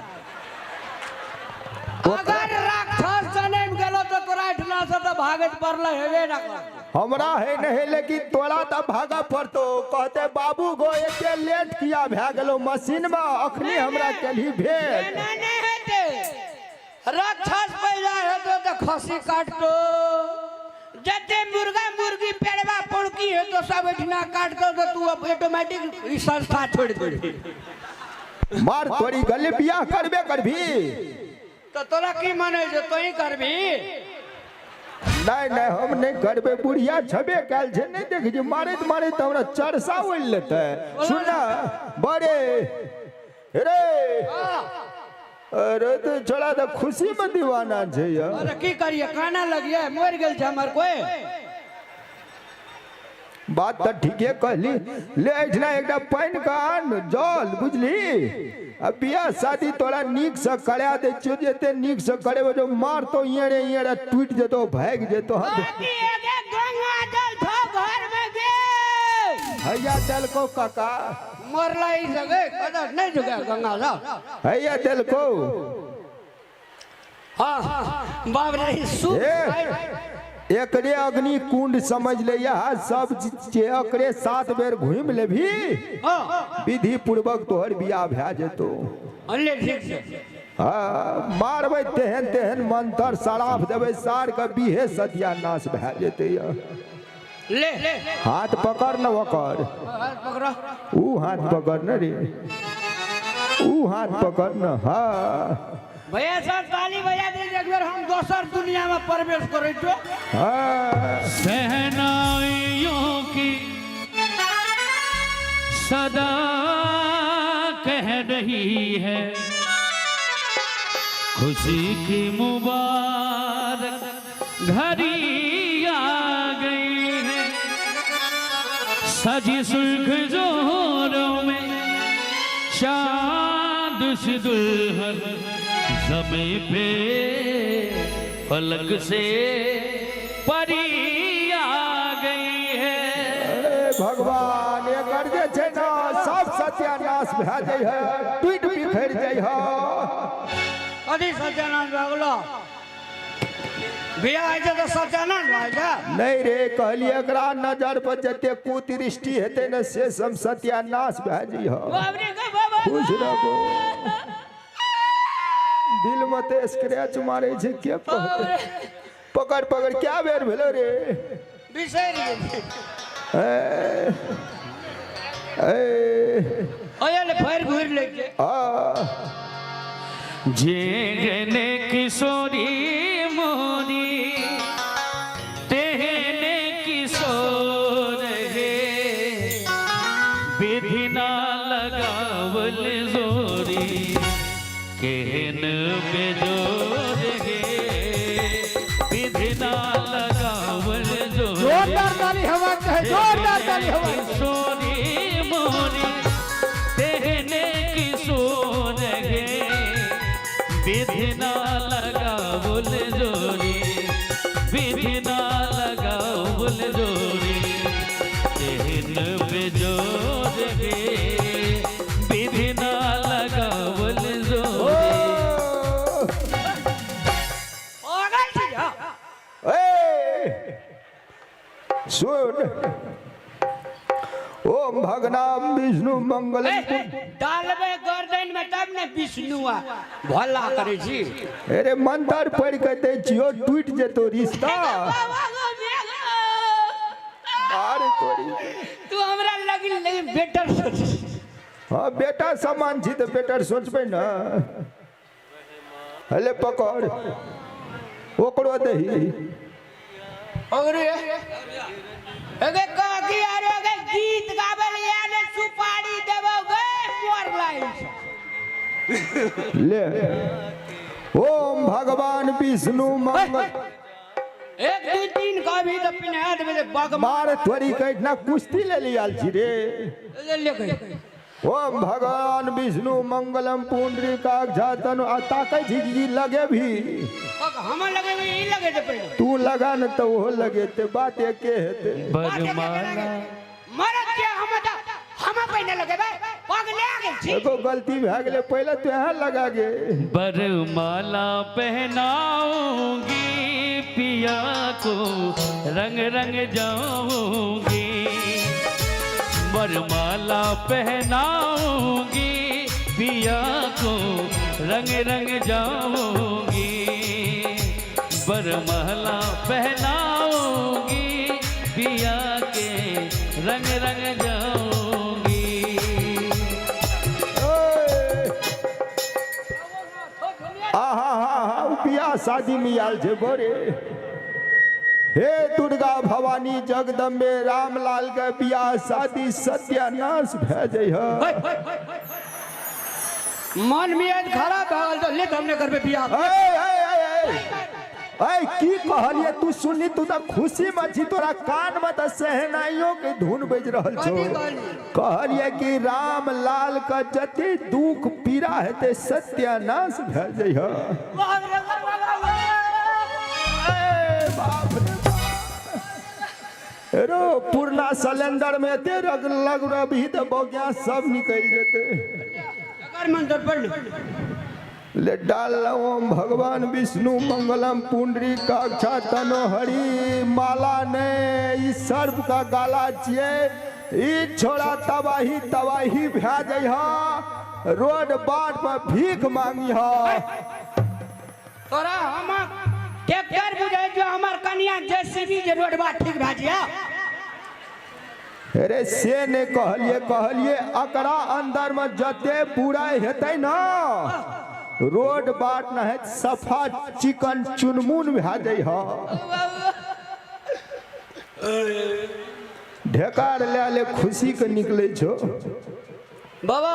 अगर राक्षस जनमि गेलो तऽ तोरा एहिठिना से तऽ भागैत पड़ल हेबे ना करतौ। हमरा है नहीं, लेकिन तोरा तऽ भागऽ पड़तो। कहते, बाबू गो, एते लेट किया भए गेलो मशीन में? अखनी हमरा केलही भेट। एना नहि हेतै। राक्षस पैदा हेतौ तऽ खस्सी काटतो, जते मुर्गा मुर्गी पेड़वा पुड़की हेतौ सब एहिठिना काटतो, तऽ तू ऑटोमेटिक ई संस्था छोड़ि देबही। मार तोरी गले, बियाह करबे करबी? तऽ तोरा की मानै छौ? तोही करबी? नहीं नहीं, हम नहीं करबे। बुढ़िया छबे कैल छै, नहीं देख छी मारैत मारैत हमरा चरसा उड़ि लेतै। सुन बड़े रे, अरे तो छोड़ा तऽ खुशी में दीवाना छै यार। अरे, की करिए, काना लगिए, मरि गेल छै हमर कोई। बात तऽ ठीके कहली। ले एहिठिना एकटा पानि के आन जल, बुझली? आ बियाह शादी तोरा नीक से करा दै छियौ, जते नीक से करेबो जो मारतो इएरे इएरे टूटि जेतो, भागि जेतो। गंगा जल थो घर में गे। हैया देलको काका। मरला ई जगह कदर नहीं झुका गंगा जल। हैया देलको। हाँ बाप रे सुख। ए एकरे अग्नि कुंड समझ ले, यह सब जे एकरे 7 बेर घूमि लेबही, विधि पूर्वक तोहर बियाह भए जेतो। अनले ठीक से। हाँ, मारबै तेहन तेहन मंत्र सराफ देबै सार के बिहे सत्यानाश भए जेतै। ले हाथ पकड़ न ओकर। हाथ पकड़ो। ऊ हाथ पकड़ न रे, ऊ हाथ पकड़ न। हाँ भैया सर ताली बजा दे, एक बेर हम दोसर दुनिया में प्रवेश करै छो। हाँ सहनाइयों की सदा कह रही है, खुशी की मुबारक घड़ी आ गई है। सजी सुर्ख जोरों में चांद सी दुल्हन ज़मीं पे फलक से परी आ गई है। ए भगवान एकर जे छै ने सब सत्यानाश भए जाइ है, टूटि बिखरि जाइ है। कथी सत्यानाश भए गेलो? बियाह होइ छै तऽ सत्यानाश भए जाइ? नहीं रे, कहलिए एकरा नजर पर जते कुदृष्टि हेतै ने से सब सत्यानाश भए जाइ है। बाप रे बाबा। खुश रहो। दिल में ते स्क्रैच मारे छै के कहतै। पकड़ पकड़ क्या बेर भेलो रे? बिसरि गेली। ए ए ओए ले फेर घुरि लै के। आ जेहने किशोरी मोरी तेहने किशोर हे, विधि ना लगावल जोरी केहन बेजोर हे, विधि ना लगावल जोरी। जोरदार ताली हवा चाहे, जोरदार ताली हवा। किशोरी मोरी तेहने किशोर हे, विधि ना लगावल जोरी, विधि ना लगावल जोरी तेहन बेजोर हे, विधि ना लगावल जोरी। ओ गेल छी। हाँ। ए सुन, ओम भगनाम विष्णु मंगलम। डालबै गर्दन में तब ने विष्णु आ भला करै छी। अरे मंत्र पढ़ के दै छियो, टूटि जेतो रिश्ता। अरे तोरी तू हमरा लगिन लेकिन बेटर सोच। हाँ बेटा समान छी तऽ बेटर सोचबै ने। हले पकड़ ओकरो दही। अरे अगे काकी अरे अगे गीत गाबै ले ने सुपारी देबो गे मोर लाइन। ले ओम भगवान विष्णु मंगल। 1 2 3 कभी तो पिन्हा देबे ते बग मार तोरी के इतना कुश्ती ले लियाल छी रे। ले के ओम भगवान विष्णु मंगलम पुंडरीकाक्षातनु। आ ताकै छी जी लगे भी। हम लगेबे ई लगे ते पहिले। तू लगा न तऽ ओहो लगेते, बात एके हेतै। बरमाला मरद के हम तऽ हम पहिने लगेबै पग ले गेल छी। एगो गलती भए गेलै, पहिले तू यहाँ लगा गे। बरमाला पहनाऊंगी पिया को रंग रंग जाऊंगी, बरमाला पहनाऊंगी पिया को रंग रंग जाऊंगी, बरमाला पहनाऊंगी पिया के रंग रंग जाऊंगी। आहा हा हा, बियाह शादी में आयल छै बोरे। हे दुर्गा भवानी जगदम्बे, रामलाल के बियाह शादी सत्यानाश भए जाइ है। मन में आज खराब भऽ गेल तऽ ले तऽ हमने करबै बियाह। ए, ए, ए, ए। ऐ की कहलिए तू सुनली, तू त खुशी में छी, तोरा कान में त सहनाइयों के धुन बज रहल छौ। कहलिए कि राम लाल का जते दुख पीड़ा हेतै सत्यानाश भए जइह। बाप रे बाप, रो पुरना सिलेंडर में एते रग लग रही त बगिया सब निकल जेते। मंत्र पढ़ ले डाल ओम भगवान विष्णु मंगलम पुंडरी काक्षा तनो हरि माला ने ई सर्प का गाला छिए, ई छोड़ा तबाही तबाही भए जइह, रोड बाट पर भीख मांगिह। तोरा हम ट्रैक्टर बुझाइ जो हमर कनिया जेसीबी जे रोड बाट ठीक भए जिया। अरे से ने कहलिए, कहलिए अकरा अंदर में जते बुराई हेतै ना रोड बाट न है सफा चिकन चुनमुन भए जइह। ढेकार ले ले खुशी के निकले छो बाबा।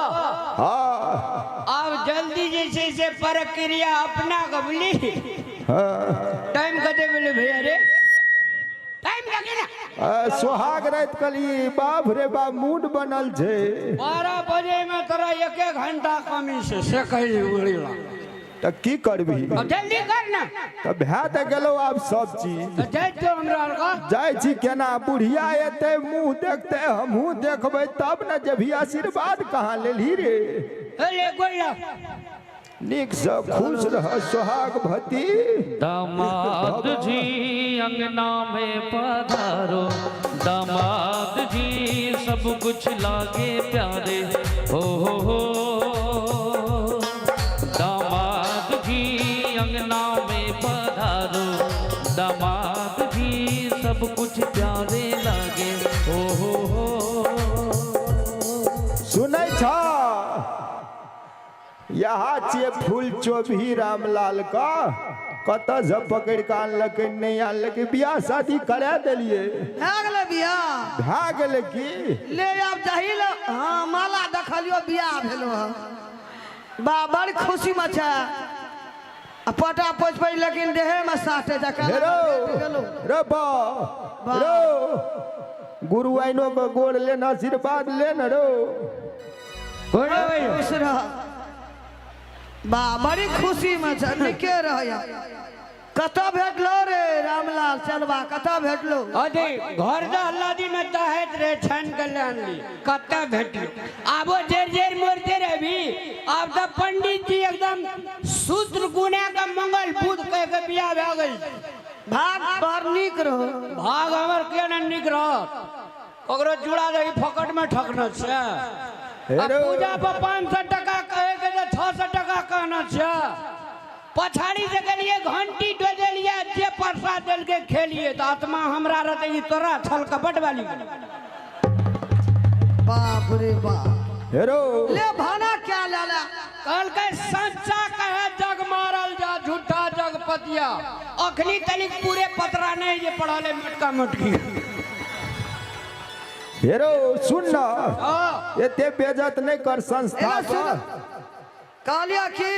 हाँ अब जल्दी जे छै से प्रक्रिया अपना कबली। हाँ टाइम कते भेलै भैया रे? टाइम लगे ना। सोहाग रात कली बाप रे बाप मूड बनल छे। 12 बजे में तोरा एक एक घंटा कमी से कही उड़ी ला। त की करबी? अब जल्दी कर ना। त भए त गेलो आब सब चीज। त जाइ तो हमरा आर का। जाइ छी केना बुढ़िया एते मुँह देखते हमहूँ देखबै तब न जेबही। आशीर्वाद कहाँ लेलही रे? ले गोला। नीक से खुश रह सोहाग भती। दामाद जी अंगना में पधारो, दामाद जी सब कुछ लागे प्यारे हो हो हो। दामाद जी अंगना में पधारो, दामाद जी सब कुछ प्यारे लागे हो हो हो। सुनै छ यहाँ छियै फूल चोभी रामलाल का, कतऽ से पकड़ के आनलकै नहि आनलकै, बियाह शादी करा देलियै। भए गेलै बियाह? भए गेलै की? ले आब जाही ले। हाँ माला देखलियो बियाह भेलो हँ। बा बड़ खुशी में छै। आ पटा पोछबै लेकिन देहे में साटे जकाँ। हेरो रो बा रो गुरु आइनो के गोड़ लेना आशीर्वाद ले न रो। खुश रह बा, बड़ी खुशी में छै, नीके रहैया। कतऽ भेटलो रे रामलाल चलबा, कतऽ भेटलो? अरे घर द हल्लादी में तहत रहे छान के ले आनली, कतऽ भेटलो? आबो जेर जेर मरते रहबी। आब तऽ पंडित जी एकदम सूत्र गुना के मंगल बुध कह के बियाह भए गेल। भाग पर नीक रहो। भाग हमर किया ने नीक रहत? ओकरो चूड़ा दही फकट में ठकना छै। पूजा पर 500 टका कहे के 600 टका कहना छै। पछाड़ी से गेलिए घंटी डोजेलिए जे प्रसाद देलके खेलिए तो आत्मा हमरा रहते ई तोरा छल कपट वाली। बाप रे बाप। हेरो ले भाना क्या लाला? कहलकै सच्चा कहे जग मारल जा झूठा जग पतिया। अखनी तनिक पूरे पतरा नहीं जे पढ़ले मटका मटकी। हेरो सुन ना एते बेइज्जत नहीं कर संस्था पर। कहलिया की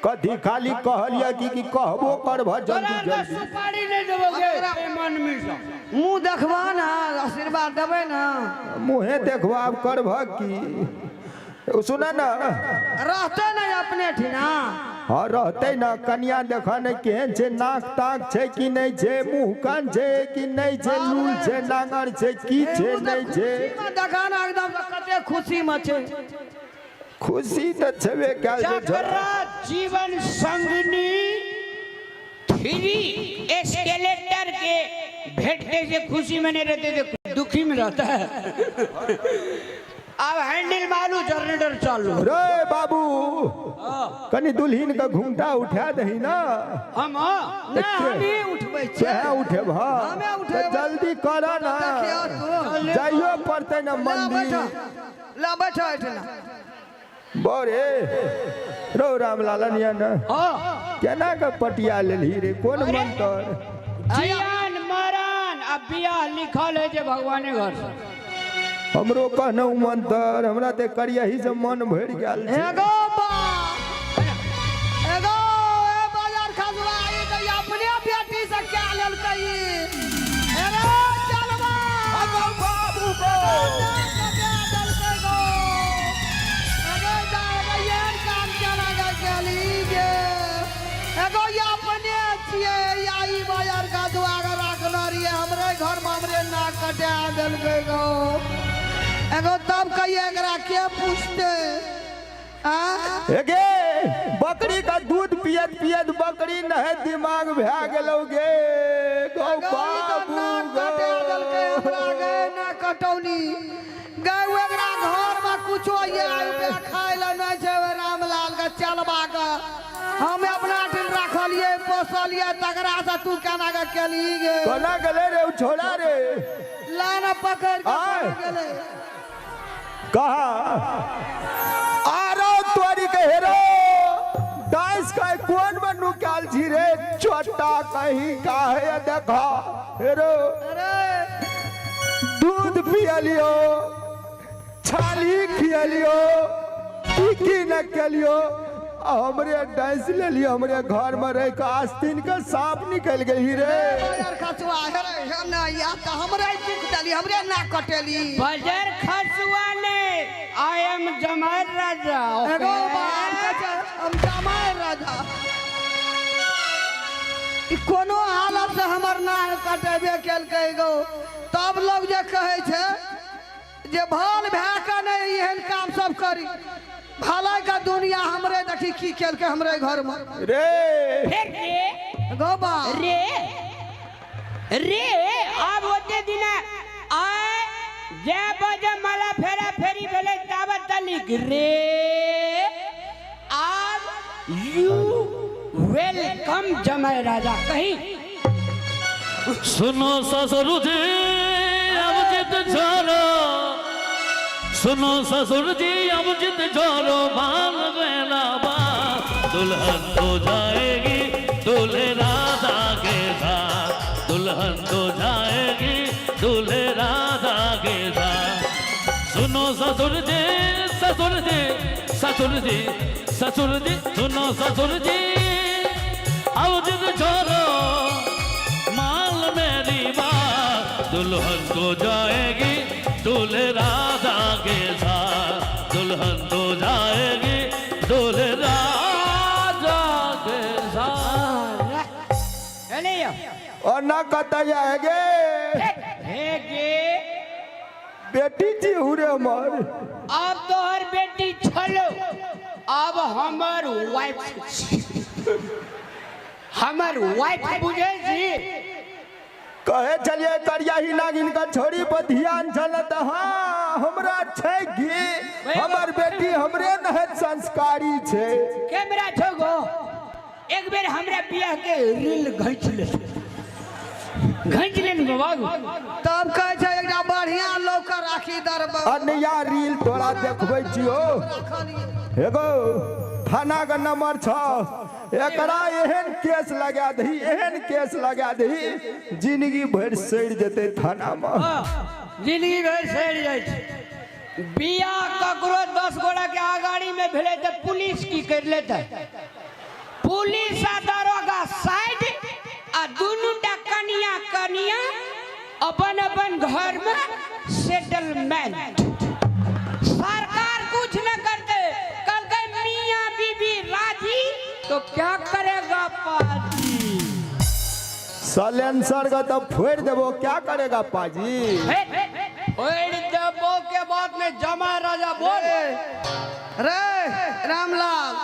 कथी खाली कहलिया की की कहबो करभ जल्दी जल्दी। सुपारी नहीं देबोगे मन में से मुंह देखबा ना आशीर्वाद देबै ना। मुँहे देखबा आब करभ की? सुन ना रहते नहीं अपने ठिना। हाँ रहते ना। कनिया देख ने केहन छै, नाक ताक छै कि नहीं छै, मुँह कान छै कि नहीं छै, लूल छै नांगर छै की छै नहीं छै। देखा ना एकदम कते खुशी में छै। खुशी तो छेबे कयल छै। जकरा जीवन संगनी 3 एस्केलेटर के भेटते से खुशी में नहीं रहते थे, दुखी में रहता है। अब हैंडल मारू जनरेटर चालू। रे बाबू कनी दुल्हन का घूंघटा उठा दही ना। हम नहीं उठबै छियै। उठेब? हमे उठेबै। जल्दी कर ना, जाइयो पड़तै ना मंदिर। ला बैठो एठना। बोरे रो रामलालन या ना केना के पटिया लेलही रे? कोन मंत्र? जियान मरान अब बियाह लिखल है जे भगवाने घर से। हमरो कहनौ मंत्र, हमरा ते करियही से मन भरि गेल छै। एगो बा एगो ए बाजार खसवा ई त अपने कटा देलकै गो। एगो तब कहिए एकरा के पूछते आ? गे बकरी का दूध पियत पियत बकरी नहे दिमाग भए गेलौ गे। गौ गौ ई तऽ बाबू नाक कटा देलकै हमरा गे, ना कटौनी गौ। एकरा घर में कुछो ये रुपया खाय लए नहि छै। ओहि रामलाल के चलबा के हम अपना ठाम रखलियै पोसलियै, तकरा से तू केना के केलही गे? कोना गेलै रे उ छोड़ा रे? लाना पकड़ के आय। पकड़ गेलै। कहा आरो तोरी के हेरो डांस का कोन में नुकाल छी रे छोटा कहीं का है देखा हेरो। अरे दूध पियलियो, छाली खियलियो, की की न केलियो, आ हमरे डांस लेलियो। हमरे घर में रह के आस्तीन के सांप निकल गई रे। बजर खसुआ हे रे, हे ना या तऽ हमरे दुख देली, हमरे ना कटेली। बजर खसुआ ने, I am जमाई राजा। एगो बाप के छै, हम जमाय राजा। ई कोनो हालत से हमर नाक कटेबे केलकै गो। तब लोग जे कहै छै जे भल भए कऽ नहि एहन काम सब करी, भलाई का दुनिया हमरे देखी की केलकै हमरे घर में रे। फिर रे गो बाप रे रे आब ओते दिन आय जे बजे माला फेरा फेरी भेलै ताबत तलिक रे। आब you welcome जमाई राजा कहीं। सुनो ससुर जी अब जिद छोड़ो, सुनो ससुर जी अब जिद छोड़ो, बाल मेरा बाल दुल्हन तो जाएगी दूल्हे राधा के साथ, दुल्हन तो जाएगी दूल्हे राधा के साथ। सुनो ससुर जी ससुर जी ससुर जी ससुर जी, सुनो ससुर जी अब जिद छोड़ो, माल मेरी बात दुल्हन तो जाएगी दूल्हे राधा के साथ, दुल्हन तो जाएगी दूल्हे राधा के साथ। एने यौ। और ना कतई गे। हे गे बेटी जी हुरे हमर। अब तोहर बेटी छलो, अब हमर वाइफ, हमर वाइफ बुझै छी। कहे चलिए करिया ही नागिन का छोड़ी पर ध्यान छल त हाँ हमरा छै की हमर बेटी हमरे नहत संस्कारी छै। कैमरा छौ गो, एक बेर हमरा बियाह के रील घींच ले, घींच ले ने बाबू। तब कहै छै एकटा बढ़िया लौकर राखी दरबा। अन्या रील तोरा देखबै छियो। एगो थाना के नंबर 6, एकरा एहन केस लगा दही, एहन केस लगा दही जिंदगी भरि सड़ि जेतै थाना में। जिंदगी भरि सड़ि जाइ छै। बियाह ककरो 10 गोरा के आगाड़ी में भेलै तऽ पुलिस की करि लेतै? पुलिस आ दरोगा साइड आ दुनू टा कनिया कनिया अपन अपन घर में सेटलमेंट। सरकार कुछ न करते, कल के मियाँ बीबी राजी तो क्या करेगा पाजी? सलेंसर का तो फोड़ देबो, क्या करेगा पाजी? फोड़ देबो के बाद में जमा राजा बोल। रे रामलाल,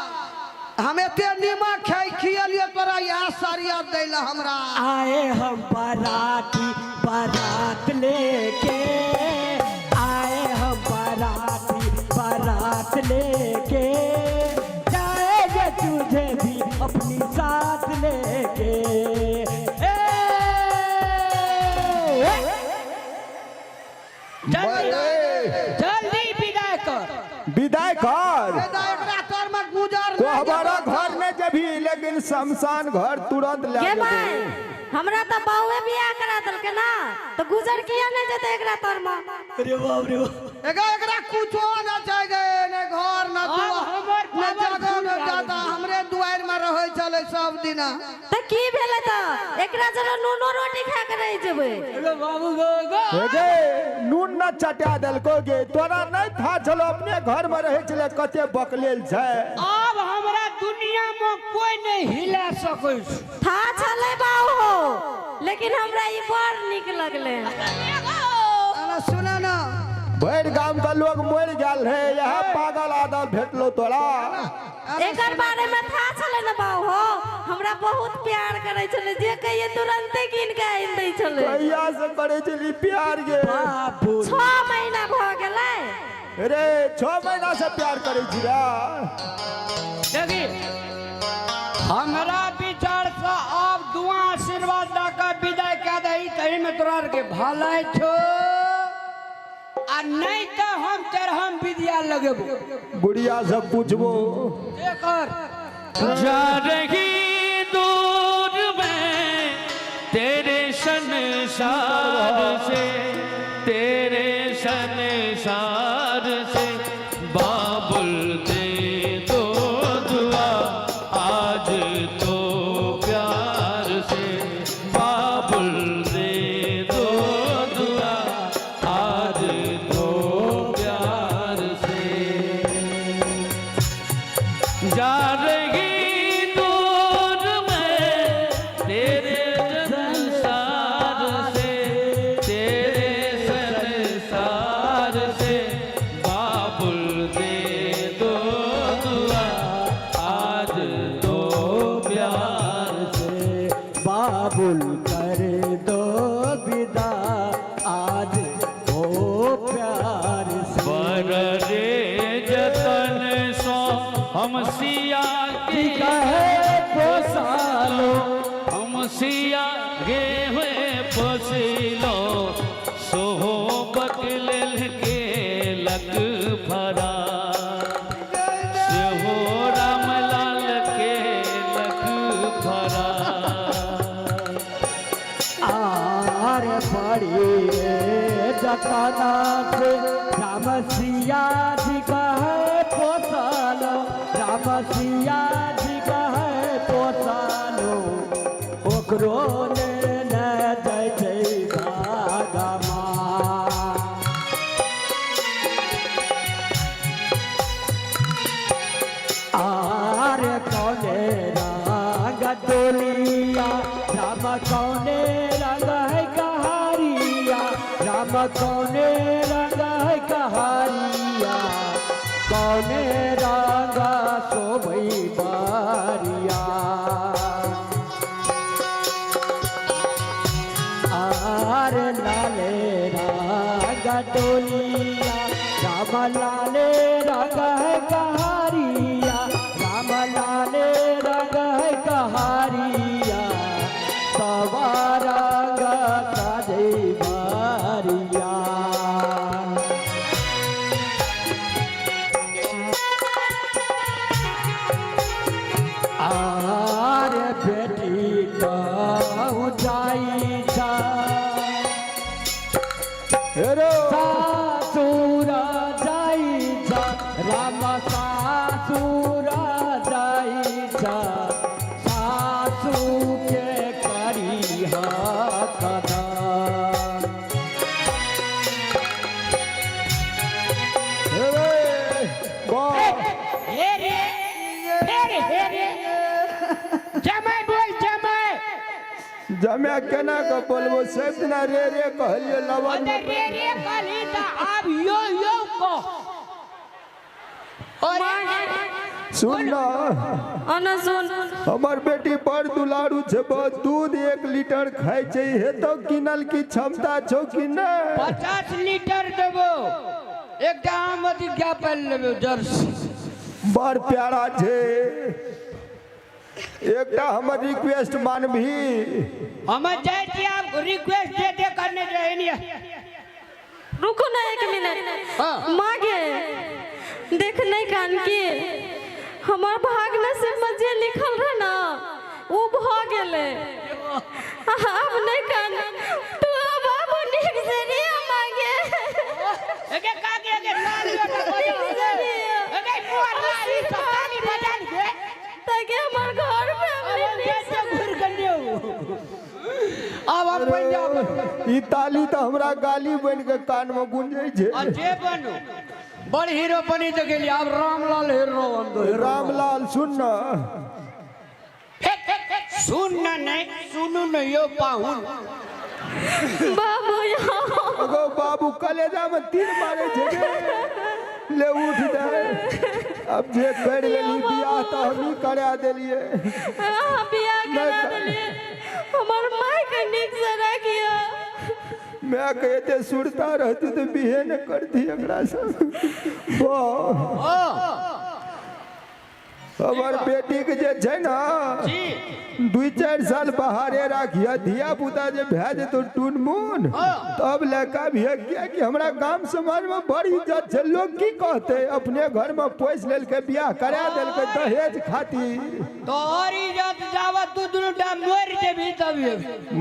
हम एते नीमक खाइ खियलियै तोरा इएह सारिया दै लए हमरा। आए हम बाराती बारात लेके, आए हम बाराती बारात लेके, जाएंगे तुझे भी अपनी साथ लेके। ए! जल्दी जल्दी विदाई कर, विदाई कर। एकरा तोर में गुजर तो हमारा घर में जब लेकिन शमशान घर तुरंत ले के भाई, हमरा तो बहुए बियाह करा देलकै ना, तो गुजर किया नहीं जेतै एकरा तोर में? अरे बाप रे बाप। एगा एकरा कुछो न छै गे, ने घर न हमर दुआर ने पावर जगह फुल न आबै जाता, हमरे दुआर में रहै छलै सब दिना। तऽ की भेलै तऽ एकरा जरा नूनो रोटी खा के रहि जेबै। अरे बाबू गो गो। गे नून न चटा देलको गे, तोरा नहीं था छलो अपने घर में रहे छले कते बकलेल छै। अब हमरा दुनिया में कोई नहीं हिला सकै छै। था छलै बाबू हो, लेकिन हमरा ई बड़ नीक लगलै। ना सुने ना। भरि गाम के लोग मरि गेल रहे, यह पागल आदम भेटलो तोरा। एकर बारे में था छले ना बाऊ हो, हमरा बहुत प्यार करे छले, जे कहिए तुरंते कीन के आनि दै छले। कहिया से करे छली प्यार गे? 6 महीना भ गेलै। रे 6 महीना से प्यार करे छी रे। देखी हमरा विचार से आब दुआ आशीर्वाद द के विदाई कए दही, तही में तोरा के भलाई छो, आ नहीं तो हम तेरहम विद्या लगेबो। बुढ़िया से पूछबो। एकर जा रही दूर में तेरे संसार से, तेरे संसार से बाबुल दे दो दुआ आज तो प्यार से, बाबुल दे दो दुआ आज तो प्यार से। जा रही दूर में तेरे संसार से, तेरे संसार से बाबुल दे दो दुआ आज तो प्यार से, बाबुल कर दो विदा आज तो प्यार से। बर रे जतन सो हम सिया के कहे पोसालो, हम सिया गे हुए पोसलो, सोहबत लेल के लग भरा, सेहो रामलाल के लग भरा। आर पड़ी जतना से राम सिया जी कहे पोसालो, राम सिया जी कहे पोसालो, ओकरो ने न जाइ छै भागमा। आर कौने रंग डोलिया, राम कौने रंग है कहारिया, राम कौने रंग है कहारिया, कौने रंग शोभई बारिया। आर लाले रंग डोलिया, राम लाले रंग है कहारिया, राम लाले रंग है कहारिया, सवा रंग साजे बारिया। आर बेटी कहूँ जाई जा हेरो सासुर जाई जा, राम सासुर जाई जा, सासू के करी कदम। हेरे वाह। हे रे हे रे हे रे जमाय बोल जमाय। जमे केना के बोलबो, सब दिना रे रे कहलियो लवन। अरे रे रे कहली त आब यो यो कह। सुन ना अना सुन, हमर बेटी बड़ दुलारू छै, बस दूध 1 लीटर खाइ छै, हे तो किनल की क्षमता छौ कि नहि? 50 लीटर देबो, एकटा आम अथी गाय पालि लेबो जर्सी। बड़ प्यारा छै। एकटा हमर रिक्वेस्ट मानबही? हम जाइ छी आब रिक्वेस्ट जे दे करने रहे नहीं। रुको ना 1 मिनट। हाँ। माँ गे देख नहीं कान के हमार भाग नसीब में जे लिखल रहे ना वो भ गेलै। अब नहीं कान तू अब अब नीक से रे माँ गे। एगे का के एगे लाल बेटा बजा एगे मोर लाली सब ताली बजा के ताकि हमार घर फैमिली नीक से घुर गन्ने अब हम पंजाब। ई ताली तऽ हमरा गाली बनि के कान में गुंजै छै। आ जे बनू बड़ हीरो बनी तऽ गेली, आब रामलाल हीरो बन दो। रामलाल सुन न, सुन न नहीं सुनू न यो पाहुन बाबू। अगो बाबू कलेजा में तीर मारे छै गे। ले उठ दे, अब जे कर लेली बियाह तऽ हमही करा देलियै। अहाँ बियाह करा देलियै, हमर माय के नीक से राखियो। माय के एते सुरता रहती तऽ बिहे ने करती एकरा से। हमर बेटी के जे छै ने 2-4 साल बाहरे राखिए, धिया पुता जे भए जेतौ टुनमुन तब लड़का भी कियाकि हमरा गाम समाज में बड़ इज्जत छै, लोग की कहते अपने घर में पोसि लेलकै बियाह करा देलकै दहेज खातिर। तोहर इज्जत जावत तू दुनू टा मरि जेबही तब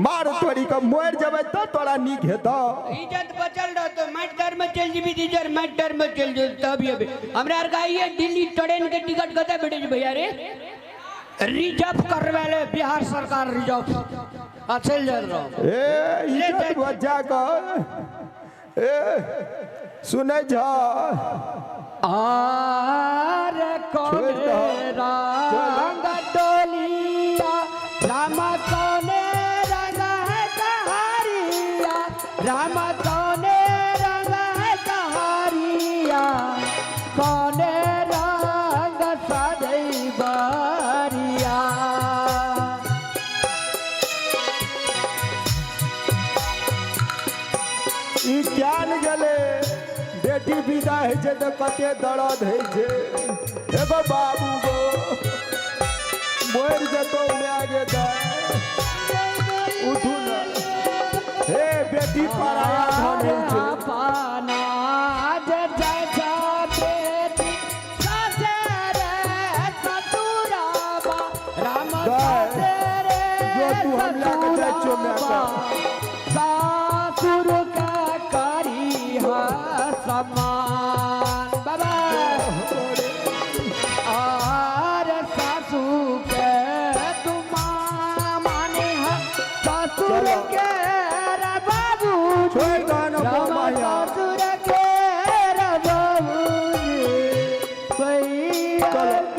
मार तोरी के मरि जेबै तब तोरा नीक हेतौ। इज्जत बचल रहतौ, माटि तर में चलि जेबही तऽ इज्जत माटि तर में चलि जेतौ तब एबे। हमरा आर के आइए दिल्ली ट्रेन के टिकट कतऽ भेटै छै भैया रे? रिजर्व करवा ले बिहार सरकार रिजर्व आ चलि जाइत रहो। ए इज्जत बचा कऽ ए सुनै छह आर छोड़ि दह। रंग डोलिया राम कौने रंग कहारिया, राम कौने रंग कहारिया, कौने रंग सजैबरिया। ई ज्ञान गेलै बेटी विदा होइ छै तऽ कते दर्द होइ छै। एगो बाबू गो मरि जेतौ माय गे दाय, उठू ने हे बेटी पराया धन होइ छै। अपना जे जाइ छ बेटी ससुर ससुरबा, राम दाय, ससुर जो तू हम लए कऽ जाइ छियौ माय कऽ। सासुर के करी सम्मान बाबा, आर सासू के तुमा माने ससुर चलो। के रे बाबू छोड़ि दह ने राम माया। ससुर के रे बाबूजी, भैया चलो।